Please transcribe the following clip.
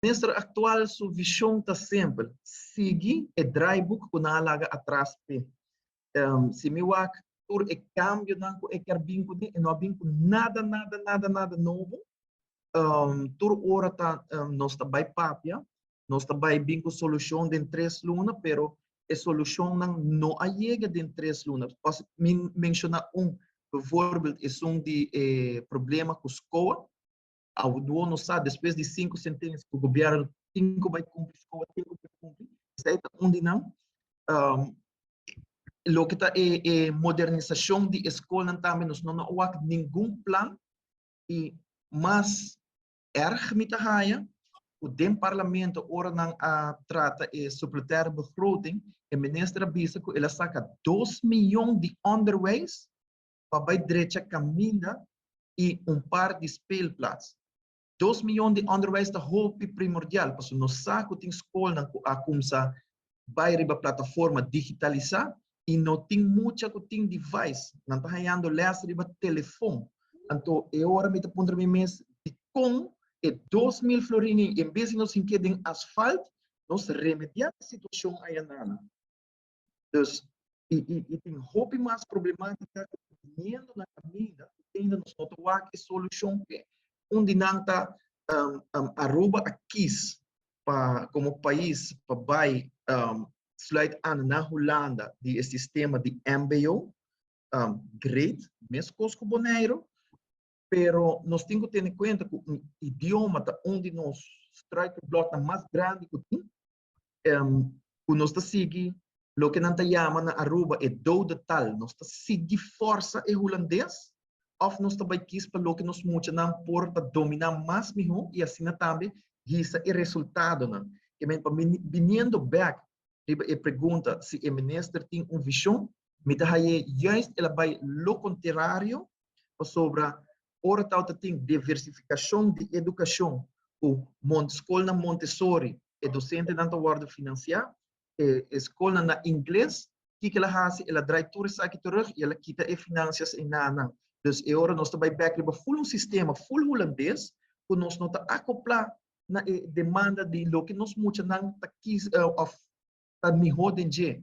Minister aktual su vishon ta simpel: sigui e draaiboek ku nan a laga atras p'e. Si mi wak tur e kambionan ku e kier bin kuné, e no a bin ku nada, nada, nada, nada nobo. Tur ora ta nos ta bai papia, nos ta bai bin ku solushon den 3 luna, pero e solushonnan no a yega den 3 luna. Mi menshoná un, bijvoorbeeld esun di problema ku SKOA. Awor nos sa despues di sinku sentensia ku gobièrnu tin ku bai kumpli, SKOA tin ku bai kumpli. Esei ta un di nan. Loke ta e modernisashon di skolnan tambe, nos no a wak ningun plan. I mas erg mi ta haya ku den parlamento, ora nan a trata e supplementaire begroting, e minister a bisa ku el a saka 2 mion di onderwijs pa bai drecha kaminda i un par di speelplaats. 2 mion di onderwijs ta hopi primordial, pasobra nos sa ku tin skolnan ku a kuminsá bai riba plataforma digitalisá i no tin mucha ku tin device, nan ta hañando les riba telefon. Anto, e ora mi ta puntra mi mes, kon e 2000 florin en bes di nos hink'é den asfalt, nos remediá e situashon ayanan? Dus, i tin hopi mas problemátika biniendo na kaminda, ainda nos no ta wak e solushon p'e. Un di nan ta Aruba a kies pa komo pais pa bai sluit aan na Hulanda di e sistema di MBO, great, meskos ku Boneiru, pero nos tin ku tene kuenta ku un idioma ta un di nos struikelbloknan mas grandi ku tin, ku nos ta sigui loke nan ta yama na Aruba e dode taal, nos ta sigui forsa e hulandes, òf nos ta bai kies pa loke nos muchanan por ta dominá mas mihó i asina tambe hisa e resultadonan. Ke men pa biniendo bèk riba e pregunta si e minister tin un vishon, mi ta hañ'é juist el a bai lo kontrario, pasobra ora ta tin diversifikashon di edukashon ku skolnan Montessori, e dosentenan ta wòrdu finansiá, e skolnan na ingles, kiko el a hasi? El a drai tur esaki terug i el a kita e finansias einan. Dus e ora nos ta bai bèk riba full un sistema full hulandes ku nos no ta akoplá na e demanda di loke nos muchanan ta kies òf ta mihó den dje.